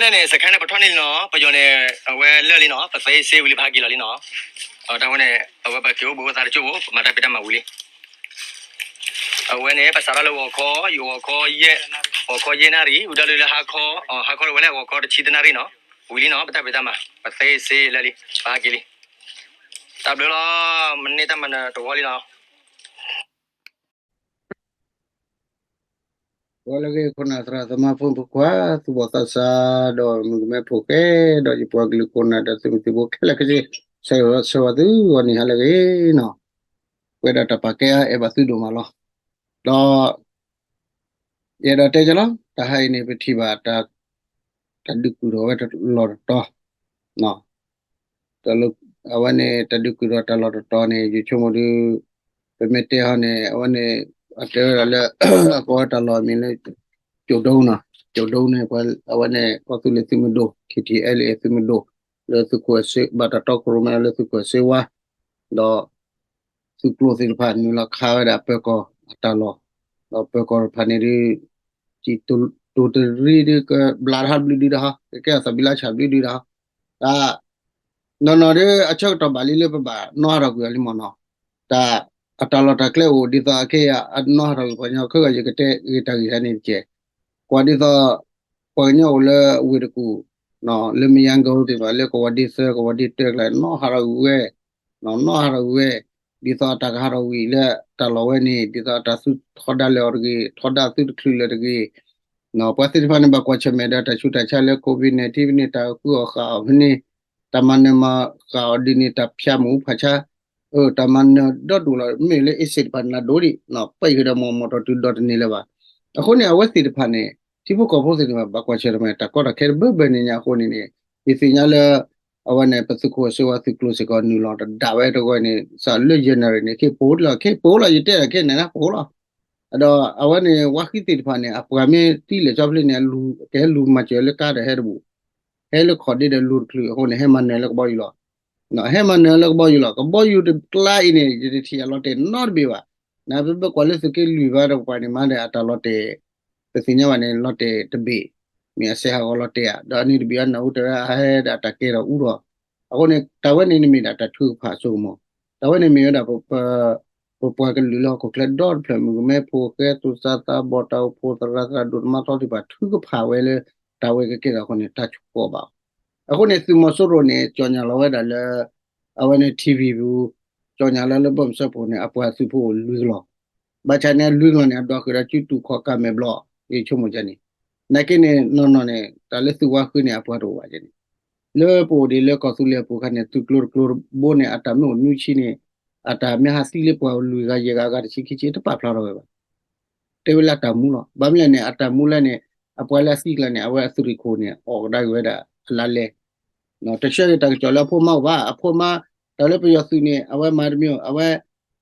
န့ၣ်န့ၣ် စခါန့ၣ် ပထီၣ်န့ၢ်လံနီၤ, ပယီၤန့ၣ် အဝဲလၢာ်လံနီၤ, ပသ့စ့ဝံၤလံ ပဟးက့ၤလီၤလံနီၤ. တၢ်ဝဲန့ၣ် အဝဲပက့ၤအိၣ်ဘူးအသးတကၠိၢ်ဖိ ပမၤတၢ်ဖံးတၢ်မၤဝံၤလံ. အဝဲန့ၣ် ပစးထီၣ်လၢဂီၤခီ, ဂီၤခီယဲၢ်, ဂီၤခီယဲၢ်နၣ်ရံၣ်, ဝံၤဒီးလၢဟါခီ, ဟါခီဝဲလၢဂီၤခီတဆံတနၣ်ရံၣ်နီၤ, ဝံၤလံနီၤ, ပတၢ်ဖံးတၢ်မၤ ပသ့စ့လၢာ်လံ, ပဟးက့ၤလံ. တၢ်ဘျုးလီၤ, မ့ၢ်န့ၢ်တၢ်မၤနၢၤတဝီလံနီၤ. ပှၤလၢအဂ့ၤ ခိၣ်နၢ်သရၣ်သမါဖိမုၣ်ဖိခွါ, သူၣ်ဘီၣ်သးစၢ်, ဒီးမုၣ်ကမဲဖိဃဲ, ဒီးယပှၤကလုာ်ခိၣ်နၢ်ဒီးသုးမုၢ်သံၣ်ဘိခဲလၢာ်ခဲဆ့, ဆၢဂ့ၤဆၢဝါသုဂီၤနံၤဟါလၢအဂ့ၤနီၤ. ပှဲၤဒီးတၢ်ပာ်ကဲအါ အဲၣ်ဘၣ်သုဒိၣ်မးလီၤ. ဒီး ယအဲၣ်ဒိးတဲကလီၤ, တဟါအံၤန့ၣ် ပထံၣ်ဘၣ် တၢ်ဒုးကုၢ်ထီၣ်ဝဲလီၢ်တတီၤ အဝဲန့ၣ် တၢ်ဒုးကုၢ်ထီၣ်တၢ်လီၢ်တတီၤန့ၣ် ယဆိကမိၣ်ဒုး ပမ့ၢ်တဲဟီန့ၣ် အဝဲန့ၣ် အတဲဝဲဒၣ်လၢ အကိးဝဲတၢ်လီၢ်အမံၤလၢ ကၠိၣ်ဒိၣ်နီၤ, ကၠိၣ်ဒိၣ်န့ၣ် အဝဲန့ၣ် ကီၢ်သူလ့ၤသုးမုၢ်ဒိၣ် ခံထံၣ်အဲလ့ၣ် သုးမုၢ်ဒိၣ် လၢသုးခိၣ် ဘၣ်တၢ်တီခိၣ်ရိၣ်မဲလၢသုးခိၣ်စ့ဝါ ဒီး သုးကျိၤသ့ၣ်တဖၣ် နုာ်လီၤခးဝဲဒၣ်ပၢၤကီၢ်အတၢ်လီၢ်, ဒီးပၢၤကီၢ်တဖၣ်န့ၣ်ဒုး စံၣ်တိၤတရံးဒုး ကဘျးတဟးဘျုးဒုးတဟီ, ကကဲအသးဘံလါဆၣ်ဘျုးဒုးတဟီ, တၢ် နီၢ်နီၢ်ဒုး အဆၢကတီၢ်ဘၣ်လံလၢပဘၣ်နီၣ်ဟးထီၣ်ကွံာ်အီၤလံမ့ၢ်နီၤ, တၢ် အတၢ်လီၢ်တၢ်ကျဲအိၣ်ဒ်သိးအကဲအနီၣ်ဟးထီၣ်ကွံာ်ပှၤကညီ ခဲဂီၤယကတဲဂ့ၤတၢ်ဂ့ၢ်တခါန့ၣ်တက့ၢ်, ကွၢ်ဒ်သိး ပှၤကညီအိၣ်လၢဝ့ၢ်တကူၣ် လၢမယါကီသ့ၣ်တဖၣ် လၢကဝီၤဒ့သၢ ကဝီၤဒ့တၢကျါ နီၣ်ဟးထီၣ်ကွံာ်ဝဲ နီၣ်ဟးထီၣ်ကွံာ်ဝဲ, ဒ်သိးအတၢ်ကဟးထီၣ်ကွံာ်လၢတၢ်လီၢ်ဝဲန့ၣ် ဒ်သိးအတၢ်သူၣ်ထီဒါလဲၤအီၤတဂ့ၤ ထီဒါသုတချုးလၢၤတဂ့ၤ, ပှၤသ့ၣ်တဖၣ်န့ၣ် ဘၣ်ကွၢ်ဆၢၣ်မဲာ်ဒီးတၢ်ဆူးတၢ်ဆါလၢ COVID nineteen ဖဲန့ၣ် တၢ်ဃုအီၣ်ဃာ်အီၣ်ဖဲန့ၣ် တၢ်မၤနၢၤမၤဃာ်အီၤဒ်န့ၣ် တၢ်ဖၠါမုၢ်ဖးဆါ တၢ်မၤနၢၤဒီဒူၣ်လီၤ မ့ၢ်လၢအ့စ့ၣ်တဖၣ်န့ၣ် နၤဒိၣ်ဒံး ပၢၢ်ယၤဒီးမီၢ်မီၢ်တီၤတုၤဒီးတန့ၢ်လၢၤဘၣ်. အဃိန့ၣ် အဝဲသ့ၣ်တဖၣ်န့ၣ် ထံဖိကီၢ်ဖိသ့ၣ်တဖၣ် ဘၣ်ကွၢ်ဆၢၣ်မဲာ် တၢ်ကီတၢ်ခဲတဘၢဘၢန့ၣ်ညါအဃိန့ၣ်န့ၣ် ယသ့ၣ်ညါလၢ အဝဲန့ၣ် ပသုးခိၣ်စ့ဝါသုးကျိၤစ့ၢ်ကီး နုာ်လီၤတဒၣ်ဝဲတဂီၢ်န့ၣ် စးလၢ January န့ၣ် ကဟ့ၣ်ပှိၤလီၤ ကဟ့ၣ်ပှိၤလီၤ ယတဲဒၣ်ခဲန့ၣ် နၢ်ပှိၤလီၤ. ဒီးအဝဲန့ၣ် ဝါဃံသ့ၣ်တဖၣ်န့ၣ် အပှၤမ့ၢ်သံလဲၤကၠီဖျ့န့ၣ် ကဟဲလူၤမၤစၢၤလၢကါဒီးဟဲတဘူၣ်, ဟဲလၢခီၣ်ဒ့ဒီးလူၤတချုးအဃိန့ၣ် ဟဲမၤနၢၤလၢကဘီယူၤလီၤ. ဟဲမၤနၢၤလၢကဘီယူၤလီၤ. ကဘီယူၤတကျါအံၤန့ၣ် ယတထံၣ်အလီၤတဲာ်နီတဘ့ၣ်ဘၣ်. နပဘၣ်ကွၢ်လၢသုးက့လွံၢ်ဘၣ်ဒီးပှၤန့ၣ် မၤဒီးအတၢ်လီၤတဲာ် ပသ့ၣ်ညါဘၣ်န့ၣ် လီၤတဲာ်တဘ့ၣ်, မ့ၢ်အစဲးဟးဂီၤလီၤတဲာ်ဧါ, ဒီးအန့ၣ်တဘ့ၣ်အနၢ်ဟူတဲဝဲ အဟဲဒီးအတၢ်ကဲထီၣ်အူထီၣ်. အဃိန့ၣ် တၢ်ဝဲန့ၣ်န့ၣ်မ့ၢ်ဒၣ်တၢ်ထုကဖၣ်အစိကမီၤ, တၢ်ဝဲန့ၣ်မ့ၢ်ဝဲဒၣ် ပပှၤကလုာ်လၢဟီၣ်ခိၣ်ချၢဒီတဖျၢၣ် မုၣ်ကမဲဖိဃဲ သူၣ်စၢ်သးဘီၣ် တၢ်အိၣ်ဖှိၣ်သရၣ်သရၣ်ဒိၣ်တမါထီသ့ၣ်တဖၣ် ထုကဖၣ်ဝဲလၢ တၢ်ဝဲကကဲထီၣ်အဃိန့ၣ် တၢ်ဆိကီၢ်ဘၣ်. အဃိန့ၣ် သုးမီၤစိရိၤန့ၣ် ကၠီၣ်ညါလီၤဝဲဒၣ်လၢ အဝဲန့ၣ် TV ပူၤ ကၠီၣ်ညါလီၤလၢဘီၣ်မုၢ်စၢဖှိၣ်န့ၣ် အပှၤသုးဖိအိၣ်လွံၢ်ကလီၢ်, ဘၣ်ဆၣ်န့ၣ် အလွံၢ်ကလီၢ်န့ၣ် အဒိးဃုာ်ဒီးစုတူာ်ခီၣ်ကးမဲာ်ဘျီၣ်, ယဆိကမိၣ်န့ၣ် နာ်က့န့ၣ် နီၢ်နီၢ်န့ၣ် တၢ်လၢသုးဝါဃုန့ၣ် အပှၤတအိၣ်ဘၣ်န့ၣ်, လၢပအိၣ်ဒံးလၢကီၢ်သူလ့ၤအပူၤအခါန့ၣ် သုးကျိၤတကျိၤတဘိန့ၣ် အတၢ်မ့ၢ်အိၣ်နွံဆံန့ၣ် အတၢ်မ့ၢ်ဟးသံလၢပှၤလွံၢ်ဂၤယဲၢ်ဂၤအဂၤတဆံခံဆံ တပာ်ဖျါထီၣ်ဝဲဘၣ်. တဲဝဲလၢအတၢ်မူလီၤ. ဘၣ်မနုၤလဲၣ်န့ၣ် အတၢ်မူလၢန့ၣ် အပှၤလၢအသံကျါန့ၣ် အဝဲအသုးရ့ၣ်ခိၣ်န့ၣ် အီၣ်ကဒါက့ၤဝဲဒၣ်အလါလဲ, တဆှၢက့ၤတၢ်ကစီၣ်လၢအဖိမါအိၣ်ဘၣ်, အဖိမါ တၢ်လၢပယီၤသုးန့ၣ် အဝဲမၤတမံၤ အဝဲ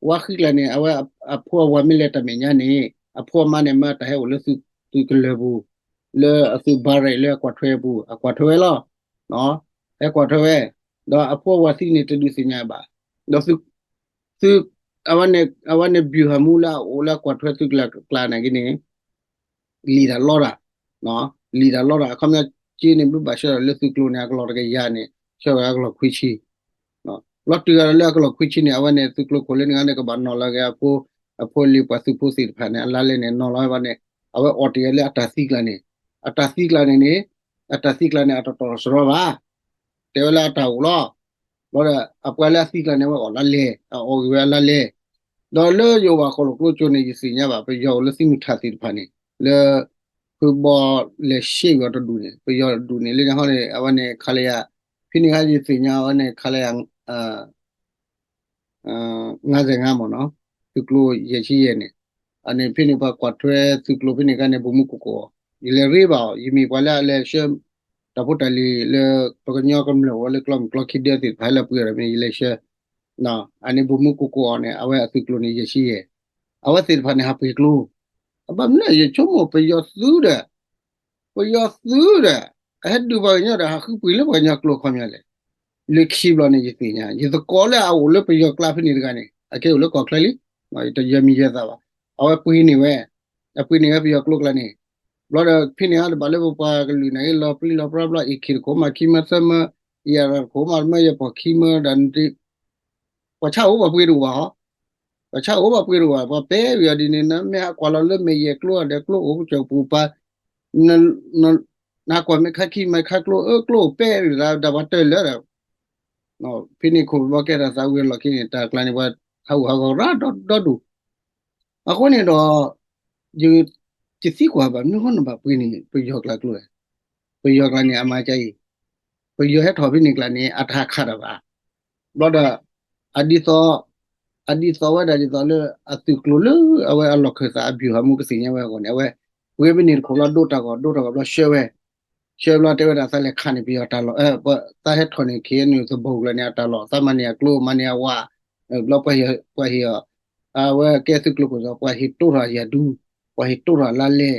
ဝါဃံကျါန့ၣ် အဝဲအဖိအဝၤမ့ၢ်လဲၤတၢ်မဲာ်ညါန့ၣ် အဖိအမါန့ၣ် မ့ၢ်တၢ်ဟဲအိၣ်လၢသုးကလၢၤပူၤ လၢအသုးဘါရဲၣ်လၢအကွၢ်ထွဲအပူၤ အကွၢ်ထွဲဝဲလီၤ. ဟဲကွၢ်ထွဲဝဲ, ဒီးအဖိအဝၤသံန့ၣ် တဒုးသ့ၣ်ညါဘၣ်. ဒီးသု သု အဝဲန့ၣ် အဝဲန့ၣ် ဗျူဟာမှူး လၢအအိၣ်လၢအကွၢ်ထွဲသုးကလၢၤကျါန့ၣ်က့န့ၣ် လံာ်တၢ်လီတၢ်, လံာ်တၢ်လီတၢ် အခီပညီက့န့ၣ် ဘၣ်ဆၢဒီးလၢသုးကျိၤန့ၣ် အကလီၢ်တကယၤန့ၣ် ဆၢဝဲအကလီၢ်ခွံဆံ လီၤတုၤဂၤလၢအကလီၢ်ခွံဆံန့ၣ် အဝဲန့ၣ် သုးကျိၤခိၣ်လၢန့ၣ်ဂၤန့ၣ် ကဘၣ်နီၤလီၤက့ၤအဖိ အဖိလံၤပှၤသုးဖိသ့ၣ်တဖၣ်န့ၣ် အလါလဲန့ၣ် နီၤလီၤဝဲဘၣ်န့ၣ် အဝဲအိၣ်တ့ၢ်လၢအတၢ်သံကျါန့ၣ်, အတၢ်သံကျါန့ၣ်န့ၣ်, အတၢ်သံကျါန့ၣ် အတတီၢ်စရီဘၣ်, တဲဝဲလၢအတၢ်အိၣ်လီၤ. ဘၣ်ဒီး အပှၤလၢအသံကျါန့ၣ် အဝဲအီၣ်လါလဲ, အအီၣ်ဂ့ၤဝဲအလါလဲ, ဒီးလၢယိၤဝၣ်ဃီၣ်လိာ်ကျိကၠိန့ၣ် ယသ့ၣ်ညါဘၣ် ပယီၤအိၣ်လၢသံမုၢ်ထၣ်သ့ၣ်တဖၣ်န့ၣ် လၢ ဖုဘီလဲၤရှဲဝံၤအီၤတဒူၣ်န့ၣ် ပယီၤဒူၣ်န့ၣ် လၢညါဟီန့ၣ် အဝဲန့ၣ် ခလရ ဖဲန့ၣ်ခါယသ့ၣ်ညါအဝဲန့ၣ် ခလရ ငါးဆယ့်ငါး မ့ၢ်နီၤ, သုးကျိၤယဲၢ်ဆံယဲၢ်န့ၣ်, အန့ၣ်ဖဲန့ၣ်ပှၤကွၢ်ထွဲသုးကျိၤဖဲန့ၣ်ခါန့ၣ် ဗိုလ်မှူးကိုကို ယလဲၤရ့ဘၣ်အီၤ ယမ့ၢ်ပှၤလၢအလဲၤဆှၢ တၢ်ဖိတၢ်လံၤလၢ ပကညီကမျၢၢ်ဝဲလၢကျီၢ်မုၢ်ကျီၢ်ခံဒဲသ့ၣ်တဖၣ်လၢပှဲၤဒီးမ့ၢ်ယလဲၤဆှၢ, အန့ၣ် ဗိုလ်မှူးကိုကို အီၤန့ၣ် အဝဲအသုးကျိၤန့ၣ် ယဲၢ်ဆံယဲၢ်, အဝဲသ့ၣ်တဖၣ်န့ၣ် ဟးပှ့ၤကျိ အဘၣ်မနုၤ ယဆိကမိၣ်ပယီၤသုးဒီး ပယီၤသုးဒီး အဟဲဒုးပှၤကညီဒီး ဟးဃုပှ့ၤလၢပှၤကညီကျိအခီပညီလဲၣ်. လၢခံဘျီန့ၣ် ယသ့ၣ်ညါ ယသကိးလၢအအိၣ်လၢပယီၤကျါဖဲန့ၣ်တဂၤန့ၣ် အကဲအိၣ်လၢကီၢ်ချၢလံ, ယတယၢၤမံၤယၢၤသးဘၣ်, အဝဲပှ့ၤန့ၢ်ဝဲ, အပှ့ၤန့ၢ်ဝဲပယီၤကျိကျါန့ၣ်, ဘျီဒီးဖဲန့ၣ်အတဘၣ်လၢပပှၤကလုာ်န့ၣ် လီၤပြံလီၤပြါဘျီ အ့ၣ်ခ့ၣ်တခိၣ်မၤခံမၢသၢမၢ, ယၤတခိၣ်မၤတမၢ ယပှၤခံမၢဒီး ပှၤဆၣ်အိၣ်ပှၤပှ့ၤတအိၣ်ဘၣ်ဟီ, ပှၤဆၣ်အိၣ်ပှၤပှ့ၤတအိၣ်ဘၣ် ပှၤပဲဝံၤအီၤဒ်န့ၣ် နမ့ၢ်ဟးကွၢ်လီၤလၢမဲာ်ယဲၢ်ကျိဒီးကျိအိၣ်ကစၢၢ်ပူၤပၤ နကွၢ်မ့ၢ်ခါခံမ့ၢ်ခါကျိ အၢ ကျိအိၣ်ပဲဝံၤလၢ ဒီးပှၤတၢၢ်လၢာ်ဒီး ဖဲန့ၣ်ခိၣ်ဘီကဲထီၣ်သးဝံၤအလီၢ်ခံန့ၣ် တၢ်ကျါန့ၣ် ပှၤဟးဂူာ်ဟးဂီၤရၢ်ဒီဒူၣ်, အဃိန့ၣ်ဒီး ယ ယသံကွၢ်ဘၣ်မနုၤဃိနဘၣ်ပှ့ၤန့ၣ် ပယီၤကျါကျိလဲၣ်, ပယီၤကျါန့ၣ် အမၤကါအံၤ, ပယီၤဟဲထီၣ်ဖဲန့ၣ်ကျါန့ၣ် အတဟးခးတၢ်ဘၣ်, ဘျီဒီး အဒ်သိး အဒ်သိးဝဲဒၣ်ဒ်သိးလၢ အသုးကျိၤလၢအဝဲအလီၢ်ခၢၣ်သးအဘံၣ်ဟးမူကသ့ၣ်ညါဝဲအဂီၢ်န့ၣ် အဝဲ ပှ့ၤဖဲန့ၣ်တခိၣ်လီၤ ဒိတၢ်ဂီၤ ဒိတၢ်ဂီၤဘျီဆှၢဝဲ, ဆှၢဘျီတဲဝဲဒၣ်သးလဲၤခးန့ၣ် ပယီၤတၢ်လီၢ် သးဟဲထီၣ်န့ၣ် ခ့ၣ်အဲၣ်ယူၣ် သဘိၣ်ကျါန့ၣ် အတၢ်လီၢ် သးမၤန့ၢ်အကျိ မၤန့ၢ်အဝၤ, ဘျီပှၤဟ့ၣ်အီၤ အဝဲကဲသုးကျိၤခိၣ်သး ပှၤဟ့ၣ်တိၢ်ထီၣ်ယၤဒူ, ပှၤဟ့ၣ်တိၢ်ထီၣ်လါလဲ,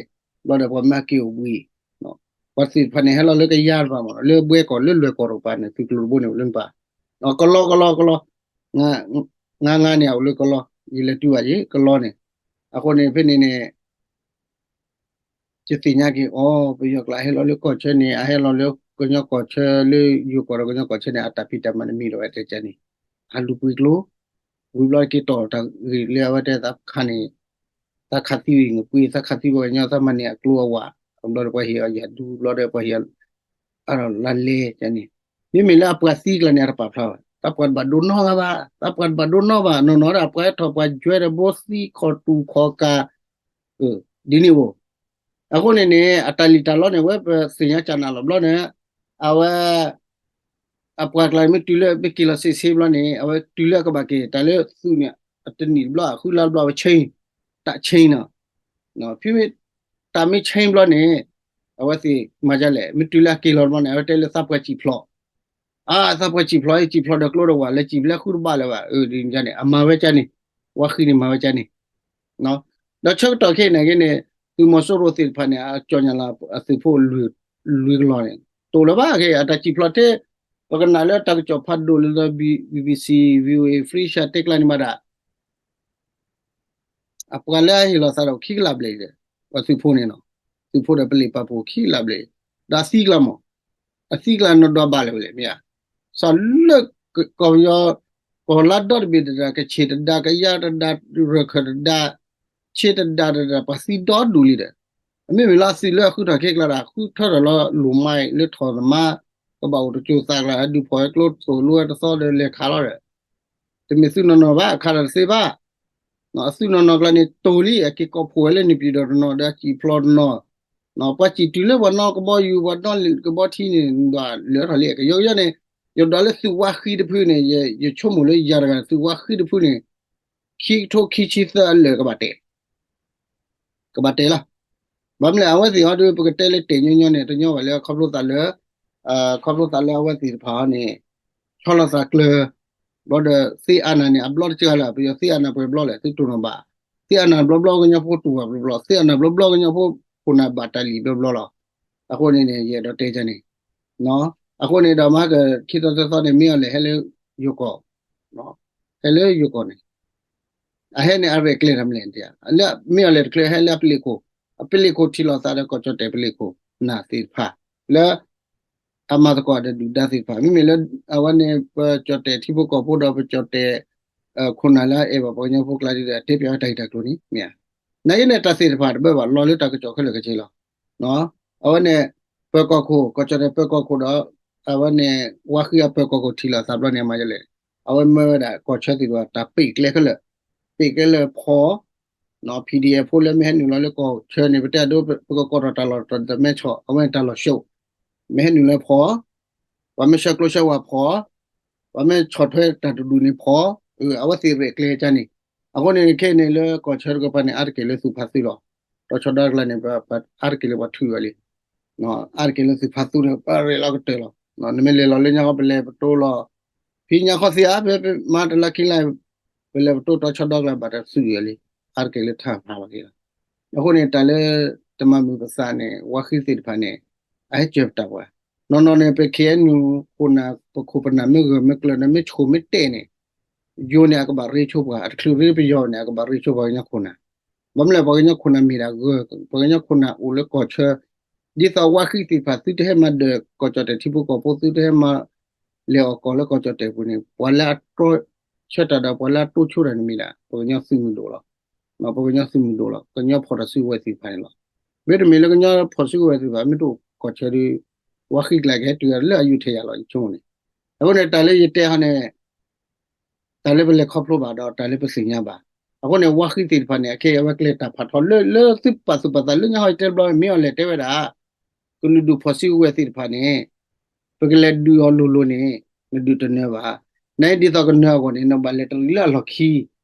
ဘျီဒီးပှၤမၤက့ၤအိၣ်ဘှံး, ပှၤသ့ၣ်တဖၣ်န့ၣ် ဟဲလီၤလၢကယၤတပၤမ့ၢ် လၢဘှဲကီၢ်လၢလွဲၢ်ကီၢ်တကပၤန့ၣ် သုးကျိၤတဘိန့ၣ်အိၣ်လၢနပၤ, ကလီကလီကလီ, ငါငါန့ၣ် အအိၣ်လၢကလီ, ယလဲၤတုၤဘၣ်ယ့ၣ် ကလီန့ၣ်, အဃိန့ၣ် ဖဲန့ၣ်န့ၣ် ယသ့ၣ်ညါက့ၤ အိ ပယီၤကျါဟဲလီၤလၢကီၢ်ဆၢန့ၣ် အဟဲလီၤလၢကညီကီၢ်ဆၢ လၢယိၤကီၢ်ဒီးကညီကီၢ်ဆၢန့ၣ် အတၢ်ဖံးတၢ်မၤတမံၤဒီးဝဲတဲကန့ၣ်, အလူၤပှ့ၤကျိ, ဝံၤဘျီက့ၤတီၢ်တၢ်ဂ့ၢ်လၢအဝဲတဲသးခးန့ၣ်, သးခးသံဝံၤ နပှ့ၤ သးခးသံပှၤကညီ သးမၤန့ၢ်အကျိအဝၤ, ဘျီဒီးပှၤဟ့ၣ်အီၤယၤဒူ ဘျီဒီးပှၤဟ့ၣ်အီၤ အလါလဲကန့ၣ်, မ့မ့ၢ်လၢအပှၤသံကျါန့ၣ် အတပာ်ဖျါဘၣ်, သးပှၤတဘၣ်ဒိနီတဂၤဘၣ်, သးပှၤတဘၣ်ဒိနီဘၣ်, နီၢ်နီၢ်ဒီးအပှၤဟဲထီၣ်ပှၤကွဲဒီးဘိသံခီၣ်တူာ်ခီၣ်ကၤ ဒ်န့ၣ်အိၣ်, အဃိန့ၣ်န့ၣ် အတၢ်လံၣ်တၢ်လီန့ၣ် အဝဲပသ့ၣ်ညါကနၣ်လီၤဘျီန့ၣ်, အဝဲ အပှၤကျါန့ၣ် မ့ၢ်တုၤလၢမ့ၢ်က့ၤလီၤစ့ၢ်ဆ့ဘျီန့ၣ် အဝဲတုၤလၢအကဘၣ်က့ၤ တၢ်လၢသူးန့ၣ် အတနံၣ်တဘျီ အဃုလါတဘျီ အဝဲ change, တၢ် change နီၤ, ဖဲမ့ၢ် တၢ်မ့ၢ် change ဘျီန့ၣ် အဝဲသ့ၣ်မၤဒ်လဲၣ် မ့ၢ်တုၤလၢအက့ၤလီၤတဘျီန့ၣ် အဝဲတဲလၢသးပှၢ်စံၣ်ဖျိး, အါ သးပှၢ်စံၣ်ဖျိး စံၣ်ဖျိးဒီးကျိဒီးဝၤ လဲၤစံၣ်ဖျဲးဃုတဘၣ်လၢၤဘၣ်, ဒ်န့ၣ် အမၤဝဲကန့ၣ်, ဝါဃံန့ၣ်မၤဝဲကန့ၣ် ဒီးဆၢကတီၢ်ခဲအံၤန့ၣ်ဂ့ၤန့ၣ် သုးမီၤစိရိၤသ့ၣ်တဖၣ်န့ၣ် အကၠီၣ်ညါလီၤအသုးဖိလွံၢ်ကလီၤန့ၣ် တိာ်လၢၤဘၣ်က့ၤ အတၢ်စံၣ်ဖျိးထဲ ပကနၣ်လၢတၢ်ကစီၣ်ဖးဒိၣ်လၢ BBC, VOA, Free Asia တဲကျါန့ၣ်ဘၣ်ဒၣ် အပှၤလၢအဟ့ၣ်လီၤသးဒီးခံကလးဘျဲၣ်ဒီး ပှၤသုးဖိန့ၣ်လီၤ. သုးဖိဒီးပလံၣ်ပာ်ဖှိၣ်ခံကလးဘျဲၣ်, ဒီးအသံကျါမး, အသံကျါနီၢ်ဒီးဘၣ်လၢၤဝဲလဲၣ် မ့ၢ်ဧါ. စးလၢကီၢ်ပယီၤ ကီၢ်လါဒီတဘ့ၣ်တဒၣ်, ကဆ့ၣ်တဒၣ်, ကယါတဒၣ်, ရခၢၣ်တဒၣ်, ဆ့တဒၣ်တဒၣ် ပှၤသံဒီဒူၣ်လံဒီး, အမ့မ့ၢ်လၢအသုးလၢအဃုထီၣ်ခဲကျါဒီး ဃုထၢထီၣ်လီၤလိၣ်မးလၢထီၣ်သမါ, ကဘၣ်အိၣ်တစိၤသးကျါ ဒုးဖီၣ်ဝဲကျိသိၣ်လိဝဲတသီဒီးလဲၤခးလီၤဒီး တမ့ၢ်သုးနီၢ်နီၢ်ဘၣ် အခါဒီးတသ့ဘၣ်. အသုးနီၢ်နီၢ်ကျါန့ၣ် တိာ်လံ အက့ၤကိးဖှိၣ်ဝဲလၢန့ၣ်ပၠံၣ်ဒီးတနီၤဒီးအစံၣ်ဖျိးတနီၤ, ပှၤစံၣ်တုၤလၢပှၤနီၢ်ကဘီယူၤ ပှၤနီၢ်ကဘီထံန့ၣ် ဒွးလၢထီၣ်လံ ကယီကယီန့ၣ်, ယဒွးလၢသုးဝါဃံတဖုန့ၣ် ယဆိကမိၣ်လၢယၤတဂၤ သုးဝါဃံတဖုန့ၣ် ခံကထိခံဆံသၢအလၢာ်ကဘၣ်တဲာ် ကဘၣ်တဲာ်လီၤ. ဘၣ်မနုၤလဲၣ် အဝဲသ့ၣ်ဟီဒီး ပကတဲလၢတဲာ်ညီညီန့ၣ် တညီဘၣ်လၢခီဖျိသးလၢ ခီဖျိသးလၢအဝဲသ့ၣ်တဖၣ်န့ၣ် ဆီလီၤသးကျၢၤ, ဘျီဒီးသ့အါနၢ်န့ၣ် အဘျီတကၢလၢ ပယီၤသ့အါနၢ်ပှဲၤဘျီလဲၣ် သုတိၢ်နီၣ်ဘၣ်, သ့အါနၢ်ဘျီဘျီကညီဖိတူၢ်ဘၣ်ဘျီဘျီ, သ့အါနၢ်ဘျီဘျီကညီဖိခိၣ်နၢ်ဘၣ်တၢ်လံၣ်ဘျီဘျီလီၤ. အဃိန့ၣ်န့ၣ် ယအဲၣ်ဒိးတဲန့ၣ်, အဃိန့ၣ်ဒီးမၤကခံသီသၢသီန့ၣ် မ့ၢ်အီၤလဲၣ်ဟဲလၢယိၤကီၢ် ဟဲလၢယိၤကီၢ်န့ၣ် အဟဲန့ၣ် အရဲၣ်ကျဲၤတၢ်မနုၤလဲၣ်, လၢမ့ၢ်အီၤလဲၣ်တကျဲၤ ဟဲလၢအပလ့ၤခိၣ်, အပလ့ၤခိၣ်ထံၣ်လိာ်သးဒီးကီၢ်ကၠီၣ်တဲၣ်ပလ့ၤခိၣ်နၢ်သ့ၣ်တဖၣ်, လၢ အမၤသကိးဒီးဒုၣ်ဒါသ့ၣ်တဖၣ် မ့မ့ၢ်လၢ အဝဲန့ၣ် ပကၠီၣ်တဲၣ်ထံဖိကီၢ်ဖိဒီးပကၠီၣ်တဲၣ် ခိၣ်နၢ်လၢအအဲၣ်ဘၣ်ပှၤကညီဖိကျါဒီး တဲပၠးဝဲတၢ်ဂ့ၢ်တၢ်ကျိၤန့ၣ် မ့ၢ်ဧါ. နာ်က့န့ၣ် တၢ်သ့ၣ်တဖၣ်တဘၢဘၣ် လီၤလၢတၢ်ကစီၣ်ခဲလၢာ်ခဲဆ့လီၤ. အဝဲန့ၣ် ပၢၤကီၢ်ခိၣ် ကီၢ်ကၠီၣ်တဲၣ်ပၢၤကီၢ်ခိၣ်ဒီး အဝဲန့ၣ် ဝါဃံအပၢၤကီၢ်ခိၣ်ထံၣ်လိာ်သးဘျီန့ၣ် အမၤဒ်လဲၣ်, အဝဲမၢဝဲဒၣ်ကီၢ်ဆၢသ့ၣ်တဖၣ် တၢ်ပ့းကျဲခဲလၢာ်, ပ့းကျဲလၢဖီ PDF ဖိလၢမ့ၢ်ဟဲနုာ်လီၤလၢကီၢ်ဆၢန့ၣ် ပတဲအဒိ ပကကိးထီၣ်တၢ်လီၢ်တတီၤ မဲဆီၣ် အဝဲန့ၣ်တၢ်လီၢ်ဆှိး, မ့ၢ်ဟဲနုာ်လၢဖီ ပှၤမ့ၢ်ဆှၢကျိဆှၢဝၤဖီ, ပှၤမ့ၢ်ဆီၣ်ထွဲတၢ်တဒူၣ်န့ၣ်ဖီ, အဝဲသ့ၣ်ရဲၣ်ကျဲၤကန့ၣ်, အဃိန့ၣ်ခဲအံၤန့ၣ်လၢကီၢ်ဆၢတကပၤန့ၣ် အါတက့ၢ်လၢသူၣ်ဖးသူလီၤ. တီၤဆီဒိကလၢန့ၣ် အါတက့ၢ်လၢပှၤထုးဝဲလံ အါတက့ၢ်လၢသူၣ်ဖးသူန့ၣ် ပှၤရဲၣ်လီၤကတၢၢ်လီၤ. နမ့ၢ်လဲၤလီၤလၢညါဃီ ပလဲၤပတိလီၤ, ဖံညါခီသ့ဧါ ပမၤတလါခံလါ ပလဲၤပတိတီၤဆီဒိကလၢဘၣ်တၢ်သူၣ်ဝဲလံ, အါတက့ၢ်လၢထးမၤလီၤက့ၤလီၤ. အဃိန့ၣ် တၢ်လၢတမၤမုာ်ပသးန့ၣ် ဝါဃံသ့ၣ်တဖၣ်န့ၣ် အဟဲစၢၤပတၢ်ပှၤ, နီၢ်နီၢ်န့ၣ် ပ KNU ခိၣ်နၢ် ပခိၣ်ပနၢ်မ့ၢ်ဂၢၢ်မ့ၢ်ကျၢၤန့ၣ် မ့ၢ်ဆိၣ်မ့ၢ်တဲာ်န့ၣ် ယိၤန့ၣ် အကဘၣ်ရ့ဆိပှၤ, အတချုးရ့ပယီၤန့ၣ် အကဘၣ်ရ့ဆိပှၤကညီခိၣ်နၢ် ဘၣ်မနုၤလဲၣ် ပှၤကညီခိၣ်နၢ်မ့ၢ်ဒၣ်ဂၢၢ်, ပှၤကညီခိၣ်နၢ်အိၣ်လၢကီၢ်ဆၢ, ဒ်သိးဝါဃံသ့ၣ်တဖၣ် သုတဟဲမၤဒၢၣ်ကီၢ်ကၠီၣ်တဲၣ်ထံဖိကီၢ်ဖိ သုတဟဲမၤလဲၤအီၣ်ကီၢ်လၢကီၢ်ကၠီၣ်တဲၣ်ပူၤန့ၣ် ပှၤလၢအတြီဆၢတၢ်ဒီး ပှၤလၢအတိဆိတၢ်န့ၣ်မ့ၢ်ဒၣ် ပှၤကညီသုးမုၢ်ဒိၣ်လီၤ. ပှၤကညီသုးမုၢ်ဒိၣ်လီၤ. ကညီဖီၣ်တၢ်စုကဝဲၤသ့ၣ်တဖၣ်န့ၣ်လီၤ. မ့တမ့ၢ်လၢကညီဖီၣ်စုကဝဲၤသ့ၣ်တဖၣ် မ့ၢ်တအိၣ်ကီၢ်ဆၢဒီး ဝါဃံကျါကဟဲတုၤလၢအယူးထယၤလီၤ ယဆိကမိၣ်န့ၣ်. အဃိန့ၣ် တၢ်လၢယတဲဟီန့ၣ် တၢ်လၢပလဲၤခီဖျိဘၣ်ဒီးတၢ်လၢပသ့ၣ်ညါဘၣ်. အဃိန့ၣ် ဝါဃံသ့ၣ်တဖၣ်န့ၣ် အခဲအံၤအဝဲကျဲတၢ်ဖးထီလၢ လၢသုပာ်သူၣ်ပာ်သးလၢညါဟီ ယတဲတဘျီ မ့ၢ်အီၤလဲၤတဲဝဲဒၣ် ကလုာ်ဒူၣ်ဖီၣ်စုကဝဲၤသ့ၣ်တဖၣ်န့ၣ် ပကလဲၤဒုးအီၤလိၤလိၤန့ၣ် နဒုးတနၢၤဘၣ်. နဒ်သိးကနၢၤအဂီၢ်န့ၣ် နဘၣ်လဲၤတလၢအလီၢ်ခံ,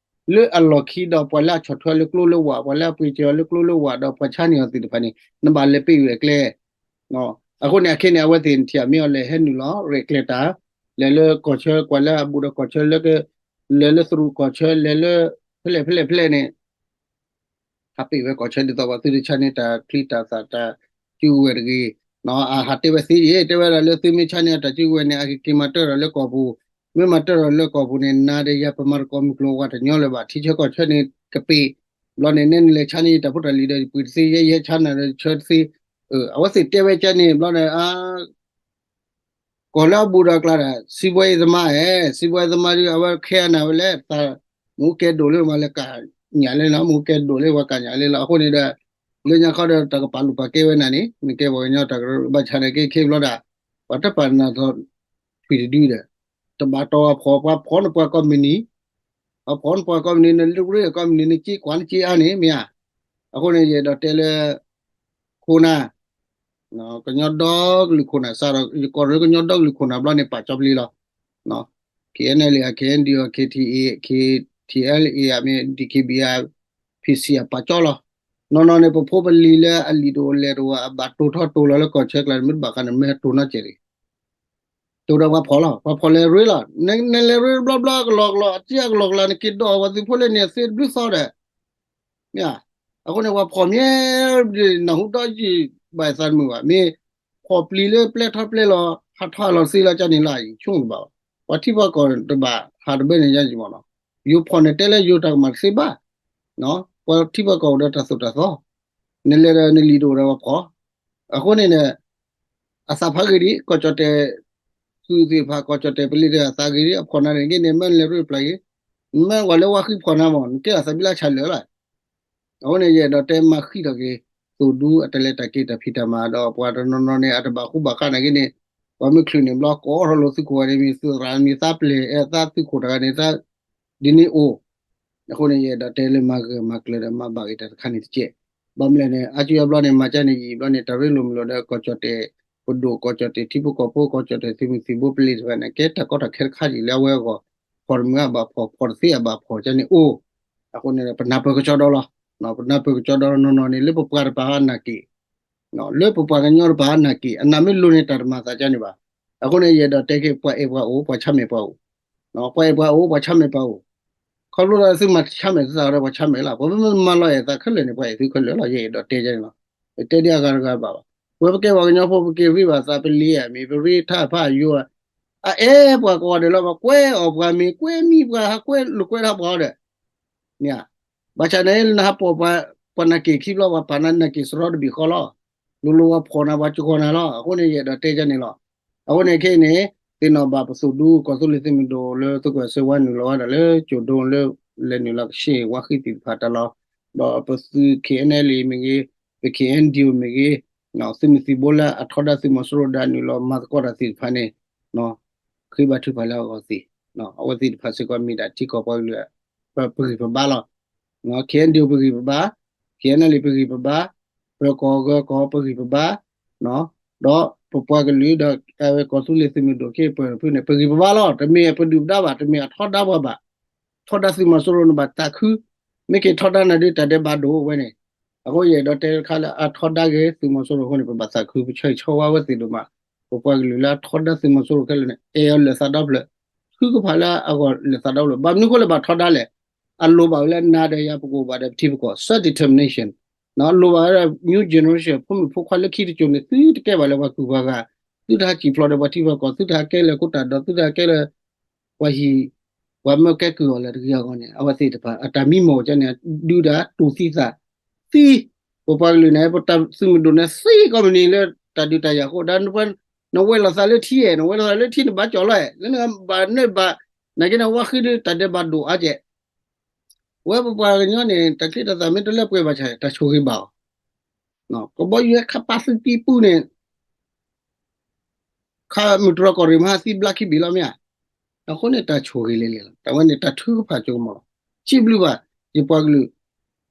လၢအလီၢ်ခံဒီးပှၤလၢအဆီၣ်ထွဲလၢကျိလၢဝၢ်, ပှၤလၢအပှ့ၤစၢၤအီၤလၢကျိလၢဝၢ် ဒီးပှၤဆါန့ၢ်အီၤသ့ၣ်တဖၣ်န့ၣ် နဘၣ်လဲၤပ့းဝဲအကျဲ အဃိန့ၣ် အခဲန့ၣ် အဝဲသ့ၣ်နထံၣ် မ့ၢ်အီၤလဲၤဟဲနုာ်လီၤ ရဲၣ်ကျဲၤတၢ်, လဲၤလၢကီၢ်ဆၢ ကွၢ်လၢအဘူးဒီးကီၢ်ဆၢလၢ လဲၤလၢသရူးကီၢ်ဆၢ လဲၤလၢ ဖဲလဲၣ်ဖဲလဲၣ်ဖဲလဲၣ်န့ၣ် ဟးပ့းဝဲကီၢ်ဆၢဒ်သိးပှၤသုတဆါန့ၢ်တၢ်ချံတၢ်သၣ်တၢ်စုကဝဲၤတဂ့ၤ, အဟးတဲဝဲသ့ယ့ၣ် တဲဝဲဒၣ်လၢသုမ့ၢ်ဆါန့ၢ်အတၢ်စုကဝဲၤန့ၣ် အကက့ၤမၤတၢၢ်ဒီးလၢကီၢ်ပူၤ, မ့ၢ်မၤတၢၢ်ဒီးလၢကီၢ်ပူၤန့ၣ် နၤဒီးယၤပမၤသကိးမုၢ်ကျိၤဝဲၤကွာ်တညီလၢၤဘၣ်, ထံဆၢကီၢ်ဆၢန့ၣ်ကပ့ၤ, ဘျီန့ၣ် နဲနလဲၤဆါန့ၢ်ယတၢ်ဖိတၢ်လံၤဒီးယပှ့ၤတသ့ ယဲယဟဲဆါနၤဒီးဆၢတသ့, အဝဲသ့ၣ်တဲဝဲကန့ၣ် ဘျီန့ၣ် ကီၢ်လၢအဘူးဒီးအကျါဒီး စံးဘှဲအံၤသမါဧၢ, စံးဘှဲအံၤသမါဒ် အဝဲခဲအနၢ်ဝဲလဲၣ်, မူကဲဒိၣ်လၢမၤလၢကၣ်ညၣ်လၢလီၤ, မူကဲဒိၣ်လၢပှၤကၣ်ညၣ်လၢလီၤ. အဃိန့ၣ်ဒီး လၢညါခီဒီးတၢ်ကပာ်လုၢ်ပာ်ကဲဝဲနၤန့ၣ် နကဲပှၤကညီတၢ်ကရၢဘၣ်ဆၣ်န့ၣ် ကဲခဲဘျီဒၣ် ပှၤတပာ်နၤထီၣ်ထွံၣ်တဒုဒီး တဘၣ်တီၢ်ပှၤဖီၣ်, ပှၤဖီၣ်နပှၤကိးမုၢ်နံၤ, ပှၤဖီၣ်နပှၤကိးမုၢ်နံၤ နလုၢ်ရ့ၣ်ကိးမုၢ်နံၤ နစ့ကွၢ်နစ့အါန့ၣ် မ့ၢ်ဧါ. အဃိန့ၣ် ယအဲၣ်ဒိးတဲလၢ ခိၣ်နၢ် ကညီဒီကလုာ်ခိၣ်နၢ် စးထီၣ်ယကီၢ်ရၢကညီဒီကလုာ်ခိၣ်နၢ်ဘျီန့ၣ် ပာ်ကၠီပျံၤလီၤ. ခဲအံၤန့ၣ်လံ ခဲအံၤဒံး ခဲထံအ့ ခဲထံအ့လံအမ့ၢ် ဒံးခဲဘံအ ဖံးဆံးအပာ်ကၠီလီၤ. နီၢ်နီၢ်န့ၣ် ပဖိပလံၤလၢအလံၣ်တအိၣ်လဲၢ်တအိၣ် အဘၣ်တိၢ်ထီၣ်တိၢ်လီၤလၢကီၢ်ဆၢကျါန့ၣ် မ့ၢ်တဘၣ်ဃးန့ၣ် မ့ၢ်ဟဲတိၢ်နီၢ်ကဲးလံ တိၢ်ဒီးပှၤဖီၣ်လီၤ, ပှၤဖီၣ်လဲၤရ့လီၤ, နလဲၤရ့ဘျီဘျီကလီကလီ အစ့အကလီကလီ နက့ၤဒိးပှၤသုးဖိလၢန့ၣ် အသ့တဘျုးသီဒီး မ့ၢ်ဧါ. အဃိန့ၣ် ပှၤဖီၣ်မ့ၢ် နၢ်ဟူဒီးယံာ်ဘၣ်သးတမုာ်ဘၣ်, မ့ၢ်ဖီၣ်ပျံၤလၢပျဲထီၣ်ပျဲလီၤ ဟးထီၣ်ဟးလီၤသ့လီၤကန့ၣ်လီၤ ယဆိကမိၣ်တဘၣ်ဘၣ်. ပှၤထံပှၤကီၢ်တဘၣ်ဟးတဘၢန့ၣ်ယါယံာ်မးနီၤ, ယိၤဖီၣ်န့ၣ်တဲလၢယိၤတၢ်ကမၣ်တသ့ဘၣ်, ပှၤထံပှၤကီၢ်အိၣ်ဒီးတၢ်သိၣ်တၢ်သီ, နလဲၤဒီးနလံၣ်တအိၣ်ဒီးပှၤဖီၣ်, အဃိန့ၣ်ဒီး အသးဖးဂ့ၤဒံး ကီၢ်ကၠီၣ်တဲၣ် သုးသ့ၣ်တဖၣ် ကီၢ်ကၠီၣ်တဲၣ်ပလံၤဒီး အသးဂ့ၤဒံး အဖီၣ်နၤန့ၣ်ဂ့ၤန့ၣ် မ့ၢ်နလဲၤရ့ပျၢ်ဂ့ၤ, မ့ၢ်ဝဲလၢဝါဃံဖီၣ်နၤမး နကဲအသးဘံလၢဆၣ်လၢာ်လီၤ. အဃိန့ၣ် ယအဲၣ်ဒိးတဲမၤဃံးထီၣ်က့ၤ သိၣ်ဒူအတၢ်လဲၤတၢ်က့ၤတၢ်ဖံးတၢ်မၤဒီး ပှၤတနီၤနီၤန့ၣ် အတဘၣ်ဃူဘၣ်ဃးနာ်က့န့ၣ် ပှၤမ့ၢ်ချုးန့ၣ်ဘျီ ကိးထီၣ်လိာ်သုးခိၣ်ဂၤန့ၣ် မ့ၢ်သုးရၣ်မ့ၢ်သးပျဲၢ်အဲၣ်သးသုးခိၣ်တဂၤန့ၣ် သးဒ်န့ၣ်အိၣ် အဃိန့ၣ် ယအဲၣ်ဒိးတဲလၢမၤဂၢၢ်မၤကျၢၤဒီးမၤဘၣ်က့ၤတၢ်တခါန့ၣ်တကဲး. ဘၣ်မနုၤလဲၣ်န့ၣ် အါစုအါဘျီန့ၣ် မၤကၢ်န့ၣ်ယံာ်ဘျီန့ၣ် တၢ်ရ့လိာ်မုာ်လိာ်ဒီး ကီၢ်ကၠီၣ်တဲၣ်ပဒိၣ် ကီၢ်ကၠီၣ်တဲၣ်ထံဖိကီၢ်ဖိ ကီၢ်ကၠီၣ်တဲၣ်သုးမုၢ်သံၣ်ဘိပလံၤတဖၣ်န့ၣ် ကဲတၢ်ကီတၢ်ခဲတခါယံာ်လၢအဝဲအဂီၢ် ဖီၣ်တမုာ်အဘၣ်ဖီၣ် ဖီၣ်တသ့အဘၣ်ဖီၣ်ကၢ်န့ၣ်အိၣ်. အဃိန့ၣ် ပနၢ်ပၢၢ်ကစီဒီလီၤ. ပနၢ်ပၢၢ်ကစီဒီလီၤနီၢ်နီၢ်န့ၣ် လၢပပှၤတပၤအနၢ်က့ၣ် လၢပပှၤကညီတပၤအနၢ်က့ၣ် အနၢ်မ့ၢ်လိၤန့ၣ် တၢ်တမၤသးကၢ်န့ၣ်ဘၣ်. အဃိန့ၣ် ယအဲၣ်ဒိးတဲက့ၤ ပှၤအဲၣ်ပှၤအိၣ် ပှၤဆါမဲာ်ပှၤအိၣ်, ပှၤအဲၣ်ပှၤအိၣ် ပှၤဆါမဲာ်ပှၤအိၣ်, ခီဖျိလၢသုမၤဆါမဲာ်သုသးဒီး ပှၤဆါမဲာ်လီၤ. ပမ့ၢ်မၤလီၤအဲၣ်သးခဲလၢာ်န့ၣ် ပှၤအဲၣ်သုခဲလၢာ်လီၤ. ယအဲၣ်ဒိးတဲကၢ်န့ၣ်လီၤ. ပတဲဒ်အဂၤတဂၤဘၣ်ဘၣ်. ပဝဲပကဲပှၤကညီဖိ ပက့ၤရ့ဘၣ်သးပလံၤဧါ မ့ၢ်ပရ့ထါဖးယိၤဧါ အအဲၣ်ပှၤကိးဂၤဒဲးလီၤ. ပှၤကွဲအီၣ်ပှၤမ့ၤ ကွဲမံပှၤ ဟးကွဲလိာ်ကွဲထါပှၤအီၤဒီး မ့ၢ်ဧါ. ဘၣ်ဆၣ်န့ၣ် နဟးပိာ်ပှၤ ပှၤနၢ်က့ၣ်ခံဘျီ ပှၤပာ်နၤနၢ်က့ၣ်စရီတဘ့ၣ်ဃီလီၤ. လိၤလိၤပှၤဖီၣ်နၤ ပှၤကီၤနၤလီၤ. အဃိန့ၣ် ယအဲၣ်ဒိးတဲကၢ်န့ၣ်လီၤ. အဃိန့ၣ်ခဲအံၤန့ၣ် သ့ၣ်နီၣ်ဘၣ်ပသိၣ်ဒူ ကီၢ်သူလ့ၤသုးမုၢ်ဒိၣ်လၢသုးကီၢ်စ့ဝါနုာ်လီၤဝဲဒၣ်လၢကၠိၤဒိလၢ လဲၤနုာ်လီၤကဆ့ဝါဃံသ့ၣ်တဖၣ်တၢ်လီၤ. ဒီးပသုး K N L A မ့ၢ်ဂ့ၤ, ပ K N D O မ့ၢ်ဂ့ၤ, သုးမုၢ်သံၣ်ဘိလၢအထီဒါသုးမီၤစိရိၤဒီးနုာ်လီၤမၤသကိးတၢ်သ့ၣ်တဖၣ်န့ၣ် ဃ့ဘါထုကဖၣ်လၢအဂီၢ်သ့ၣ်, အဝဲသ့ၣ်တဖၣ်စ့ၢ်ကီးမ့ၢ်ဒၣ်ထံကီၢ်ပှၤကလုာ် ပဂံၢ်ပဘါလီၤ. K N D O ပဂံၢ်ပဘါ, K N L A ပဂံၢ်ပဘါ, ပၢၤကီၢ်ဂၢၤကီၢ်ပဂံၢ်ပဘါ, ဒီးပပှၤကလုာ်ဒီး အဝဲကီၢ်သူလ့ၤသုးမုၢ်ဒိၣ်က့ၤပၢၤဖုန့ၣ် ပဂံၢ်ပဘါလီၤ. တမ့ၢ်ပဒုၣ်ပဒါဘၣ်, တမ့ၢ်အထီဒါပှၤဘၣ်. ထီဒါသုးမီၤစိရိၤန့ၣ်ဘၣ်သးခု, မ့ၢ်က့ၤထီဒါနၤဒ်တၢ်ဒဲးဘးဒိၣ်ဝဲန့ၣ်, အဃိယအဲၣ်ဒိးတဲတခါလၢအထီဒါက့ၤသုးမီၤစိရိၤအဃိန့ၣ် ပဘၣ်သးခု ပဆၢဂ့ၤဆၢဝါဝဲသ့ၣ်ဒိၣ်မး, ပပှၤကလုာ်လၢအထီဒါသုးမီၤစိရိၤခဲလၢာ်န့ၣ် အဲၣ်အီၤလၢာ်သးဒီဖျၢၣ်, ထုကဖၣ်လၢအဂီၢ်လၢာ်သးဒီဖျၢၣ်, ဘၣ်မနုၤအဃိလၢဘၣ်ထီဒါလဲၣ်, အလိၣ်ဘၣ်ဝဲလၢနၤဒီးယၤပကအိၣ်ဘၣ်ဒီးပထံပကီၢ် self determination, လိၣ်ဘၣ်ဝဲဒၣ် new generation ဖိမုၣ်ဖိခွါလၢခံတစိၤန့ၣ် သုတကဲဘၣ်လၢပှၤကုၢ်ပှၤဂၤ, သုတဟးစံၣ်ဖျိးဒီးပှၤထံပှၤကီၢ်, သုတဟးကဲလၢခိတၢ်ဒီး သုတဟးကဲလၢ ပှၤဟံၣ် ပှၤမၢကဲကုၢ်အီၤလၢတဂ့ၤအဂီၢ်န့ၣ် အဝဲသ့ၣ်တဖၣ် အတၢ်မံမီၢ်ကန့ၣ် ဒုးဒၣ်တူၢ်သံသးသံ, ပပှၤကလုာ်န့ၣ် ပတၢ်သုးမုၢ်ဒိၣ်န့ၣ်သံကိးမုၢ်နံၤလၢတၢ်ဒုးတၢ်ယၤအဃိ ဒီးနဝဲလိာ်သးလၢထံဧဲ, နဝဲလိာ်သးလၢထံန့ၣ်ဘၣ်ကၠီၣ်လီၤဧဲ, လၢနဘၣ်နဘၣ်, နာ်က့န့ၣ် ဝါဃံဒုးတၢ်ဒဲးဘးဒိၣ်အါကဲး ဝဲပပှၤကညီန့ၣ် တၢ်ချံတၢ်သၣ်မ့ၢ်တလၢပှဲၤဘၣ်ဆၣ် တၢ်ဆိၣ်ဂ့ၤဘၣ်အီၤ, ကဘီယူၤဟဲခးပာ်သံပံပူၤန့ၣ် ခးမုၢ်တြီၢ်ကီၢ်ရ့ၣ်မဟါသံဘျါခံဘ့ၣ်လီၤမ့ၢ်ဧါ, အဃိန့ၣ်တၢ်ဆိၣ်ဂ့ၤလံလံလီၤ. တၢ်ဝဲန့ၣ်တၢ်ထုကဖၣ်ကၠိကမီၤလီၤ. စံးဘျုးဘၣ် ယပှၤကလုာ်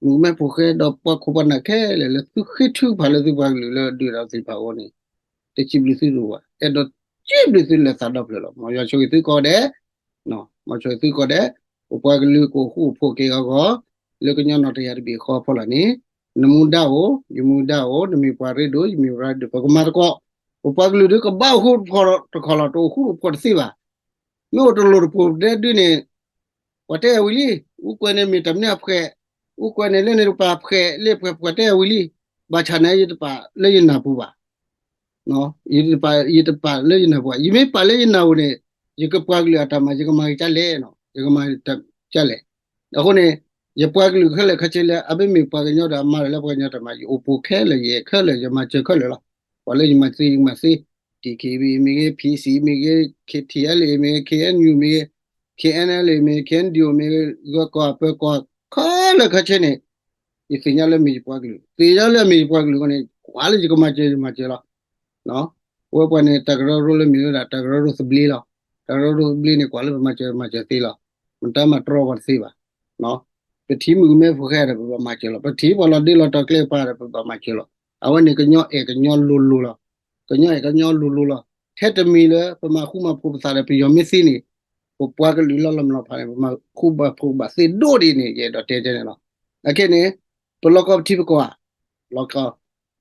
မုၣ်ကမဲဖိဃဲဒီးပှၤခိၣ်ပှၤနၢ်ခဲလၢာ်လၢသုဃ့ထုကဖၣ်လၢသုပှၤကလုာ်လၢဒုးတၢ်သ့ၣ်တဖၣ်အဂီၢ်န့ၣ် တစံးဘျုးသုတအိၣ်ဘၣ်, အဲၣ်ဒိးစံးဘျုးသုလၢသးဒီဖျၢၣ်လီၤ. မ်ယွၤဆိၣ်ဂ့ၤသုကိးဂၤဒဲး မ်ယွၤဆိၣ်ဂ့ၤသုကိးဂၤဒဲး, ပပှၤကလုာ်ကအိၣ်ဃူအိၣ်ဖိးက့ၤအဂီၢ် လၢကညီနီၣ်တယၤတဘ့ၣ်ဃီအဖီလာ်န့ၣ် နမူဒါအိၣ် ယမူဒါအိၣ် နမ့ၢ်ပှၤရ့ဒိၣ် ယမ့ၢ်ပှၤရ့ဒိၣ် ပကမၤသကိး, ပပှၤကလုာ်ဒုးကဘၣ်အိၣ်ဃူတခီၣ်လီၤ တအိၣ်ဃူအိၣ်ဖိးတသ့ဘၣ်. မ့ၢ်အိၣ်တလိၣ်တပိၤဒဲဒုန့ၣ် ပှၤတဲဝံၤလံ, အူကွဲးန့ၣ်မ့ၢ်တၢ်မနုၤအဖှဲး, အူကွဲးန့ၣ်လၢန့ၣ်တပၤဖှဲး လၢဖှဲးပှၤတဲဝံၤလံ, ဘၣ်ဆၣ်န့ၣ် ယတပာ်လၢယနၢ်ပူၤဘၣ်, ယတပာ်လၢယနၢ်ပူၤဘၣ်, ယမ့ၢ်ပာ်လၢယနၢ်ပူၤန့ၣ် ယကပှၤကလုာ်အတၢ်မၤ ယကမၤကလဲၣ်, ယကမၤကလဲၣ်. အဃိန့ၣ် ယပှၤကလုာ်ခဲလၢာ်ခဲဆ့လၢ အမ့မ့ၢ်ပှၤကညီဒီးအမၤတၢ်လၢပှၤကညီတၢ်မၤ ယအိၣ်ပိာ်ခဲလၢာ် ယအဲၣ်ခဲလၢာ် ယမၤစၢၤခဲလၢာ်လီၤ. ပှၤလၢယမၤသ့ယကမၤသ့, ဒံၣ်ခ့ဘံၣ်မ့ၢ်ဂ့ၤ, ဖံစံၣ်မ့ၢ်ဂ့ၤ, ခ့ထံအဲလ့ၣ်မ့ၢ်ဂ့ၤ, ခ့အဲနယူၣ်မ့ၢ်ဂ့ၤ, ခ့အဲနအဲလ့ၣ်မ့ၢ်ဂ့ၤ, ခ့အဲနဒံၣ်အိၣ်မ့ၢ်ဂ့ၤ, ဂၢၤကီၢ်ပၢၤကီၢ် ခဲလၢာ်ခဲဆ့န့ၣ် ယသ့ၣ်ညါလၢမ့ၢ်ယပှၤကလုာ်, သ့ၣ်ညါလၢအမ့ၢ်ယပှၤကလုာ်အဃိန့ၣ် ကွၢ်လၢယကမၤစၢၤ ယမၤစၢၤလီၤ. ဝဲပှၤန့ၣ် တၢ်ကရၢကရိလၢမ့ၢ်ဝဲဒၣ် တၢ်ကရၢကရိသဘျ့လီၤ. တၢ်ကရၢကရိသဘျ့န့ၣ် ကွၢ်လၢပမၤစၢၤ မၤစၢၤသ့လီၤ. မတၤမၤတြီပှၤတသ့ဘၣ်. ပထံၣ်မုၣ်ကမဲဖိဃဲဒီး ပဘၣ်မၤစၢၤလီၤ. ပထံၣ်ပှၤလီၤဒ့လီၤတီၤကျဲပှၤဒီး ပဘၣ်မၤစၢၤလီၤ. အဝဲန့ၣ်ကညီအဲၣ်ကညီလိၤလိၤလီၤ. ကညီအဲၣ်ကညီလိၤလိၤလီၤ. ထဲတမံၤလၢပမၤဃူမၤဖိးပသးဒီး ပယီၤမ့ၢ်သံန့ၣ် ပပှၤကလုာ်လၢလီၤမုၢ်လီၤဖးန့ၣ် ပမၤဃူမၤဖိးဘၣ်သ့ဒိၣ်ဒ်န့ၣ် ယအဲၣ်ဒိးတဲန့ၣ်လီၤ. အခဲန့ၣ် ပလီၢ်ကီၢ်ပထံပကီၢ်ဧါ, လီၢ်ကီၢ်,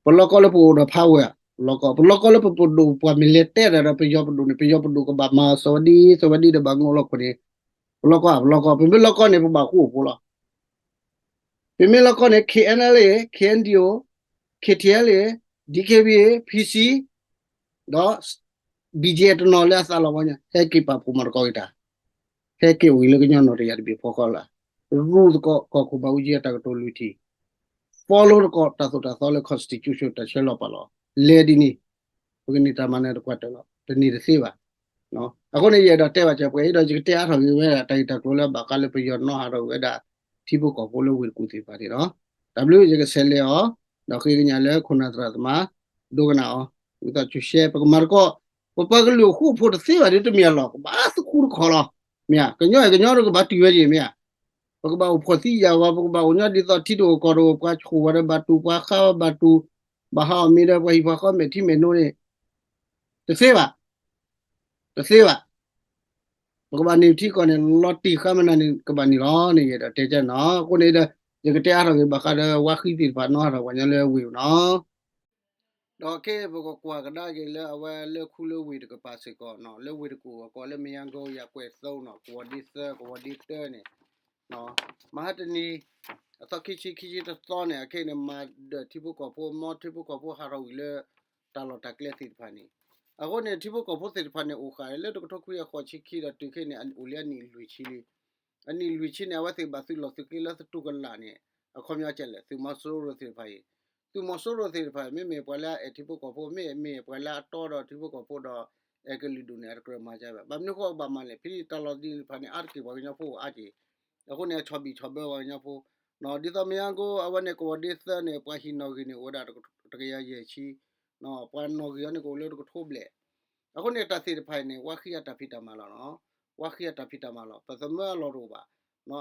ပလီၢ်ကီၢ်လၢပအိၣ်ဒီး power ဧါ, လီၢ်ကီၢ်, ပလီၢ်ကီၢ်လၢပပဒိၣ် ပှၤမ့ၢ်လဲၤတဲတၢ်ဒီးပယီၤပဒိၣ်န့ၣ် ပယီၤပဒိၣ်ကဘၣ်မၤစီၤဝဲဒ် စီၤဝဲဒ်ဒီးဘၣ်ငိၢ်လီၤခိၣ်န့ၣ် ပလီၢ်ကီၢ်ဧါ, ပလီၢ်ကီၢ်, ပမ့ၢ်လီၢ်ကီၢ်န့ၣ် ပဘၣ်ဃူအိၣ်ဖိးလီၤ. ပမ့ၢ်လီၢ်ကီၢ်န့ၣ် ခ့အဲနအဲလ့ၣ်, ခ့အဲနဒံၣ်အိၣ်, ခ့ထံအဲလ့ၣ်, ဒံၣ်ခ့ဘံၣ်, ဖံစံၣ်, ဒီး ဘံၣ်ကၠ့တနီၤလၢအသးလီၤဝဲညါ ဟဲက့ၤပာ်ဖှိၣ်မၤသကိးက့ၤတၢ်, ဟဲက့ၤအိၣ်ဂ့ၤလၢကညီနီၣ်တယၤတဘ့ၣ်ဖီဃီလၢ်, ရူသကိးကီၢ်ခိၣ်ဘၣ်အူကၠံအတၢ်ကတိၤလွံၢ်ထံၣ်, follow သကိးတၢ်သိၣ်တၢ်သီလၢ constitution တၢ်ဆဲးလီၤပာ်လီၤ, လဲၤဒ်န့ၣ် ပကန့ၢ်တၢ်မၤနၢၤတကွၢ်တၢၢ်လီၤ, တန့ၢ်တသ့ဘၣ်. အဃိန့ၣ် ယအဲၣ်ဒိးတဲဘၣ်စၢၤပှဲၤအံၤဒီး ယကတဲအါထီၣ်က့ၤဝဲဒၣ် တၢ်ဂ့ၢ်တၢ်ကျိၤလၢဘၣ်ဃးလၢပယီၤနီၣ်ဟးထီၣ်ဝဲဒၣ် ထံဖိကီၢ်ဖိလၢဝ့ၢ်တကူၣ်သ့ၣ်တဖၣ်န့ၣ်လီၤ. တၢ်ဘျုး ယကဆဲးလဲၤအီၤ, ဒီးဃ့ကညးလၢခိၣ်နၢ်သရၣ်သမါ ဒိကနၣ်အီၤ, ဝံသးစူၤ share ပကမၤသကိး, ပပှၤကလုာ်အဃူအဖိးတသ့ဘၣ်ဒီးတမ့ၢ်အလီၢ် ကဘၣ်သူၣ်ဃူတခီၣ်လီၤ. မ့ၢ်ဧါ, ကညီအဲၣ်ကညီဒီးကဘၣ်တုၤဝဲဒ်အံၤ မ့ၢ်ဧါ. ပကဘၣ်အိၣ်ဖှီၣ်သံယာ်ဝဲ, ပကဘၣ်အိၣ်ညီဒ်သိးထံတအိၣ်ကီၢ်တအိၣ်, ပှၤဆိၣ်ဝဲဒီးဘၣ်တူၢ်, ပှၤဃါဝဲဘၣ်တူၢ်, ဘၣ်ဟးအီၣ်မ့ၤဒီးပှၤဟံၣ်ပှၤဃီမဲာ်ထံမဲာ်နိန့ၣ် တသ့ဘၣ်, တသ့ဘၣ်. ပကဘၣ်န့ၢ်ထံကီၢ်န့ၣ် လီၤတံၢ်ဃာ်မနုၤန့ၣ် ကဘၣ်န့ၢ်လီၤန့ၣ် ယအဲၣ်ဒိးတဲကန့ၣ်လီၤ. အဃိန့ၣ်ဒီး ယကတဲအါထီၣ်က့ၤ ဘၣ်ဃးဒီးဝါဃံသ့ၣ်တဖၣ်နီၣ်ဟးထီၣ်ပှၤကညီလၢဝ့ၢ်ပူၤန့ၣ်လီၤ. ဒီးခဲအံၤပကကွၢ်ကဒါက့ၤလၢအဝဲလၢခူလၢဝ့ၢ်တကပၤစ့ၢ်ကီး, လၢဝ့ၢ်တကူၣ်အကီၢ်လၢမယါကိယၤကွဲးသိနီၤ, ကဝီၤဒ့သၢ ကဝီၤဒ့တၢန့ၣ် မဟါတနံၤ အသီခံဆံ ခံဆံတသီန့ၣ် အခဲအံၤန့ၣ် မၤဒၢးထံဖိကီၢ်ဖိ မ်ထံဖိကီၢ်ဖိဟးထီၣ်ဝံၤလၢ တၢ်လီၢ်တၢ်ကျဲသ့ၣ်တဖၣ်န့ၣ်, အဃိန့ၣ် ထံဖိကီၢ်ဖိသ့ၣ်တဖၣ်န့ၣ် အိၣ်ဃာ်လၢတကထိခွံကယၤဃိးဆံခံဒီးတုၤခဲအံၤန့ၣ် အိၣ်လၢအနံၣ်လွံၢ်ဆံလံ. အနံၣ်လွံၢ်ဆံန့ၣ် အဝဲသ့ၣ်ဘၣ်သုးလီၢ်သုးကျဲလၢသတူၢ်ကလာ်န့ၣ် အခီပညီကလဲၣ်, သုးမီၤစိရိၤသ့ၣ်တဖၣ်အံၤ, သုးမီၤစိရိၤသ့ၣ်တဖၣ် မ့မ့ၢ်ပှၤလၢအအဲၣ်ထံဖိကီၢ်ဖိ မ့မ့ၢ်ပှၤလၢအတီဒီးထံဖိကီၢ်ဖိဒီး အဲၣ်ကလုာ်ဒူၣ်န့ၣ် အတကြၢးမၤကဘၣ်, ဘၣ်မနုၤဃိကဘၣ်မၤလဲၣ်, ဖဲတၢ်လီၢ်သ့ၣ်တဖၣ်န့ၣ် အါတက့ၢ်ပှၤကညီဖိအိၣ်အါက့ၢ်, အဃိန့ၣ် ဆီၣ်ဘံၣ်ဆီၣ်ဘၢပှၤကညီဖိ, ဒ်သိးမယါကိ အဝဲန့ၣ် ကဝီၤဒ့သၢန့ၣ် ပှၤဟံၣ်နီၣ်ဂံၢ်န့ၣ် အိၣ်ဝဲဒၣ်တကယၤယဲၢ်ဆံ, ပှၤနီၣ်ဂံၢ်အီၤန့ၣ် ကအိၣ်လၢတကထိဘျဲၣ်. အဃိန့ၣ် တၢ်သ့ၣ်တဖၣ်အံၤန့ၣ် ဝါဃံအတၢ်ဖံးတၢ်မၤလီၤ, ဝါဃံအတၢ်ဖံးတၢ်မၤလီၤ, ပသမၢအလီၢ်တအိၣ်ဘၣ်.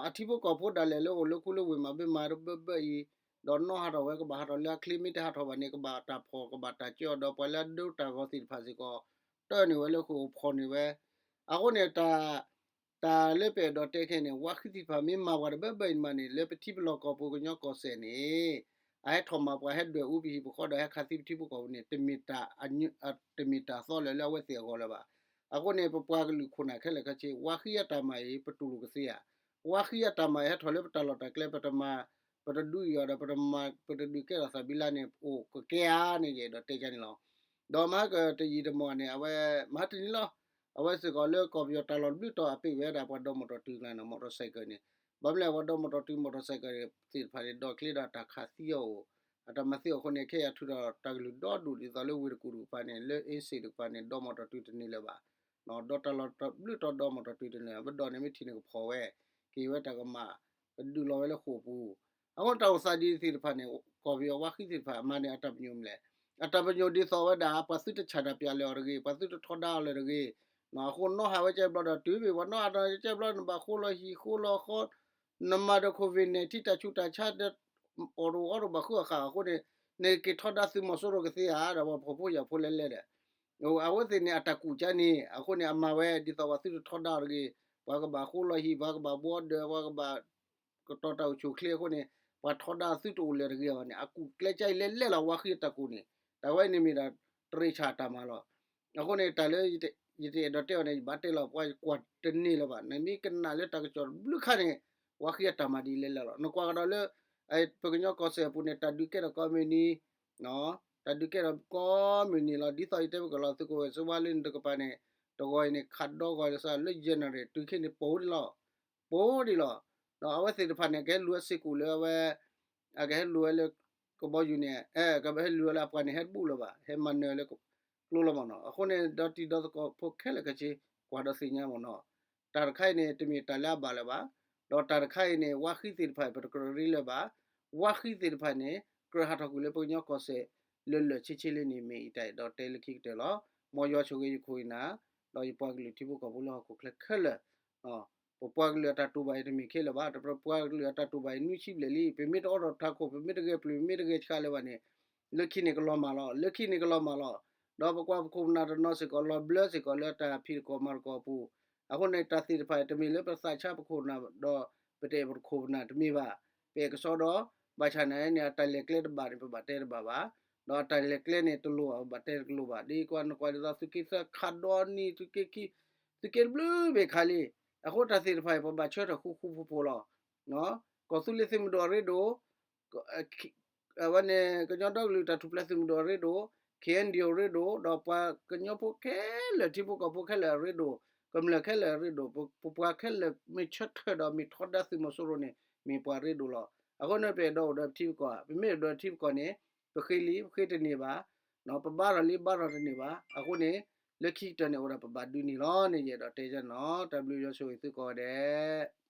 အထံဖိကီၢ်ဖိဒၣ်လဲာ်လၢအိၣ်လၢခူလၢဝ့ၢ်မၤဘၢမၤဘၢဘၢအံၤ, ဒီးနီၣ်ဟးထီၣ်ဝဲ ကဘၣ်ဟးထီၣ်လၢအချ့, မ့ၢ်တဟးထီၣ်ဘၣ်န့ၣ် ကဘၣ်တၢ်ဖီၣ် ကဘၣ်တၢ်ကၢအီၤ, ဒီးပှၤလၢအဒိတၢ်ဂီၤသ့ၣ်တဖၣ်စ့ၢ်ကီး တၢၢ်န့ၢ်ဝဲလၢဃိာ် ဖီၣ်န့ၢ်ဝဲ. အဃိန့ၣ် တၢ် တၢ်လၢပအဲၣ်ဒိးတဲခဲအံၤန့ၣ် ဝါဃံသ့ၣ်တဖၣ်မ့ၢ်မၤပှၤတဘၢဘၢအံၤမးန့ၣ် လၢပထံပလီၢ်ကီၢ်ပူၤကညီကီၢ်စဲၣ်န့ၣ် အဟဲထီၣ်မၤပှၤ ဟဲဒွဲၣ်အူပဟံၣ်ပဃီဒီးဟဲခးသံပထံဖိကီၢ်ဖိန့ၣ် တမ့ၢ်တၢ်သီလၢာ်လၢအဝဲသ့ၣ်အဂီၢ်လၢၤဘၣ်. အဃိန့ၣ် ပပှၤကလုာ်ခိၣ်နၢ်ခဲလၢာ်ခဲဆ့ ဝါဃံအတၢ်မၤအံၤ ပတူၢ်လိာ်ကသ့ဧါ. ဝါဃံအတၢ်မၤအံၤ ဟဲထီၣ်လၢပတၢ်လီၢ်တၢ်ကျဲ ပတမၤ, ပတဒုးအံၤအီၤဒီး ပတမၤ, ပတဒုးကဲထီၣ်သးဘံလါန့ၣ် အိၣ်ကကဲဧါန့ၣ် ယအဲၣ်ဒိးတဲကန့ၣ်လီၤ. ဒီးမဟါကတယံာ်တမီၢ်န့ၣ် အဝဲ မဟါတနံၤလီၤ အဝဲစ့ၢ်ကီးလၢကီၢ်ပယီၤတၢ်လီၢ်တဘျုးတီၤအပ့ၢ်ဝဲဒၣ်ပှၤဒီးမီၣ်တီၢ်တုၤကျါန့ၣ် မီၣ်တီၢ်စဲးကၢးန့ၣ်, ဘၣ်မနုၤလဲၣ် ပှၤဒီးမီၣ်တီၢ်တုၤမီၣ်တီၢ်စဲးကၢးသ့ၣ်တဖၣ်န့ၣ် ဒီးကျဲဒီးတၢ်ခးသံအီၤအိၣ်, အတၢ်မၤသံအီၤအဃိန့ၣ် ခဲအံၤအထုးဒီးတၢ်ကလုၢ်ဒီဒူၣ်ဒ်သိးလၢဝ့ၢ်တကူၣ်တကပၤန့ၣ် လၢအ့စ့ၣ်တကပၤန့ၣ် ဒီးမီၣ်တီၢ်တုၤတန့ၢ်လၢၤဘၣ် ဒီးတၢ်လီၢ်တဘျုးတီၤဒီးမီၣ်တီၢ်တုၤတန့ၢ်လၢၤဘၣ်, ပဒီးန့ၣ်မ့ၢ်ထံၣ်န့ၣ်ကဖီၣ်ဝဲ, က့ၤဝဲတၢ်ကမၣ်, ကဒုးလီၤဝဲလၢဃိာ်ပူၤ, အဃိတၢ်အိၣ်သးဒ်သ့ၣ်တဖၣ်န့ၣ် ကီၢ်ပယီၤဝါဃံသ့ၣ်တဖၣ်အမၤန့ၣ်အတၢ်ပညိၣ်မနုၤလဲၣ်, အတၢ်ပညိၣ်ဒ်သိးဝဲဒၣ် ပှၤသုတဆၣ်တၢ်ပျၢ်လၢၤအီၤတဂ့ၤ, ပှၤသုတထီဒါအီၤလၢၤတဂ့ၤ, အဃိနီၣ်ဟးဝဲကဲဘျီဒီးတုၤမ့ၢ်ပှၤနီၣ်ဟးဒီးကဲဘျီ နဘၣ်ဃိလီၤဟံၣ်ဃိလီၤဃီ နမၤဒီး COVID nineteen တၢ်ဆူးတၢ်ဆါ အီၣ်တအိၣ်အီတအိၣ်ဘၣ်ဃုအဃၣ်အဃိန့ၣ်, နက့ၤထီဒါသုးမီၤစိရိၤကသ့ဧါ, ဒီးပှၤဖှီၣ်ဖိယာ်ဖိလဲၤလဲၤဒီး, အဝဲသ့ၣ်န့ၣ် အတၢ်ကူၣ်ကါန့ၣ် အဃိန့ၣ် အမၤဝဲဒ်သိးပှၤသုတထီဒါအီၤတဂ့ၤ, ပှၤကဘၣ်ဃိလီၤဟံၣ် ပှၤကဘၣ်ဘှီဒီး ပှၤကဘၣ်ကတီၤတၢ်အိၣ်ဆူၣ်အိၣ်ချ့အဃိန့ၣ်, ပှၤထီဒါသုတအိၣ်လၢၤတဂ့ၤအဂီၢ်န့ၣ် အကူၣ်ကျဲကါအံၤလဲၤလဲၤလီၤ ဝါဃံအတၢ်ကူၣ်န့ၣ်, တၢ်ဝဲန့ၣ်မ့ၢ်ဒၣ် တရ့ၣ်ဆၣ်အတၢ်မၤလီၤ. အဃိန့ၣ် တၢ်လၢ ယတအဲၣ်ဒိးတဲအီၤန့ၣ် ယဘၣ်တဲလီၤ ပှၤကွၢ်တန့ၢ်လၢၤဘၣ်, နမ့ၢ်ကနၣ်လၢတၢ်ကစီၣ်တဘျုးခါန့ၣ် ဝါဃံအတၢ်မၤဒ်လဲၤလဲၤလီၤ. နကွၢ်ကဒီးလၢ ပကညီကီၢ်စဲၣ်အပူၤန့ၣ် တၢ်ဒုးကဲထီၣ်ကိးမုၢ်နံၤ, တၢ်ဒုးကဲထီၣ်ကိးမုၢ်နံၤလီၤ. ဒ်သိးယတဲပကလီၤ သုးခိၣ်ဝဲၢ်စ့ဝါလၢနတကပၤန့ၣ် တဂီၤအံၤန့ၣ် ခးဒီဂီၤလၢစးလၢ January တုၤခဲန့ၣ် ပိဒ်လီၤ, ပိဒ်လီၤ. ဒီးအဝဲသ့ၣ်တဖၣ်န့ၣ် ကဟဲလူၤဝဲစ့ၢ်ကီးလၢအဝဲ အကဟဲလူၤဝဲလၢ ကဘီယူၤန့ၣ် ကဟဲလူၤဝဲလၢအပှၤန့ၣ် ဟဲတဘူၣ်လၢၤဘၣ်, ဟဲမၤနၢၤလၢကျိလီၤမၢ်နီၤ. အဃိန့ၣ် ဒီးတံၤဒီသကိးဖိခဲလၢာ်ခဲဆ့ ကွၢ်ဒီးသ့ၣ်ညါမၢ်နီၤ. တၢ်တခါအံၤန့ၣ် တမ့ၢ်တၢ်လၢအဘၣ်လၢၤဘၣ်, ဒီးတၢ်တခါအံၤန့ၣ် ဝါဃံသ့ၣ်တဖၣ် ပတကြၢးရ့လၢၤဘၣ်. ဝါဃံသ့ၣ်တဖၣ်န့ၣ် ကြၢးဟးထီၣ်ကွံာ်လၢပကညီကီၢ်စဲၣ် လၢလၢာ်ဆ့ဆ့လၢန့ၣ် မ့ၢ်ယတၢ်အဲၣ်ဒိးတဲလၢခံကတၢၢ်လီၤ. မ်ယွၤဆိၣ်ဂ့ၤယခိၣ်ယနၢ်, ဒီးယပှၤကလုာ်ထံဖိကီၢ်ဖိလၢဟီၣ်ခိၣ်ချၢခဲလၢာ် ပပှၤကလုာ်အတၢ်တူၢ်ဘၣ်အံၤတမ့ၢ်ခဲလၢာ်ဘၣ်, ပပှၤကလုာ်အတၢ်တူၢ်ဘၣ်အံၤနွံဆံဘျဲၣ်လံ. ပမ့ၢ်တအိးထီၣ်တၢ်ခိၣ် ပမ့ၢ်တဂဲၤပျုၢ် ပမ့ၢ်တဂဲၤဆှးလၢၤဘၣ်န့ၣ် လၢခံန့ၣ်ကလီၤမၢ်လီၤ, လၢခံန့ၣ်ကလီၤမၢ်လီၤ. ဒီးပကွၢ်ပခိၣ်ပနၢ်တနီၤစ့ၢ်ကီး လီၤဘျၢစ့ၢ်ကီးလၢတၢ်ဖံးသကိးမၤသကိးအပူၤ. အဃိန့ၣ် တၢ်သ့ၣ်တဖၣ်တမ့ၢ်လၢပသးဆါပခိၣ်ပနၢ် ဒီးပတအဲၣ်ပခိၣ်ပနၢ်တမ့ၢ်ဘၣ်. ပအဲၣ်ကစီဒီ ဘၣ်ဆၣ်နာ်န့ၣ် အတၢ်လဲၤကျဲတဘၣ်န့ၣ် ပဘၣ်တဲတဘၣ်ဘၣ်, ဒီးအတၢ်လဲၤကျဲန့ၣ်တလိၣ်ဘၣ် ပဘၣ်တဲတလိၣ်ဘၣ်. ဒ်ကွၢ်နကွၢ်ဒ်သိး သုးက့သၢခးဒီနံၤ သုးက့ခံ သုးက့တဘျုးဘ့ၣ်ခါလံ. အဃိတၢ်သ့ၣ်တဖၣ်အံၤ ပဘၣ်ဆၢထၢၣ်ဃူဃူဖိးဖိးလီၤ. ကီၢ်သူလ့ၤသုးမုၢ်ဒိၣ်အရ့ဒိၣ်, အဝဲန့ၣ် ကညီဒီကလုာ်တၢ်ထူၣ်ဖျဲးသုးမုၢ်ဒိၣ်အရ့ဒိၣ်, ခ့ၣ်အဲၣ်ယူၣ်အရ့ဒိၣ်, ဒီးပှၤကညီဖိခဲလၢာ် ထံဖိကီၢ်ဖိခဲလၢာ်အရ့ဒိၣ်, ကမျၢၢ်ခဲလၢာ်အရ့ဒိၣ်, ပပှၤခဲလၢာ်မ့ၢ်ဆၢထၢၣ်ဒီးမ့ၢ်ထီဒါသုးမီၤစိရိၤန့ၣ် မ့ၢ်ပှၤရ့ဒိၣ်လီၤ. အဃိန့ၣ် ပအဲၣ်ဒိးအိၣ်ဒီးပထံပကီၢ်, ပမ့ၢ်အဲၣ်ဒိးထံပကီၢ်န့ၣ် ပဃ့လံ ပဃ့တန့ၢ်ဘၣ်, ပဘါထီၣ်လံ ဘါထီၣ်တန့ၢ်ဘၣ်. အဃိန့ၣ် လၢခံကတၢၢ်န့ၣ် အိၣ်ဒၣ်ပဘၣ်ဒုးန့ၣ်လီၤန့ၣ် ယအဲၣ်ဒိးတဲယနီၤ. တၢ်ဘျုးယွၤဆိၣ်ဂ့ၤသုကိးဂၤဒဲး.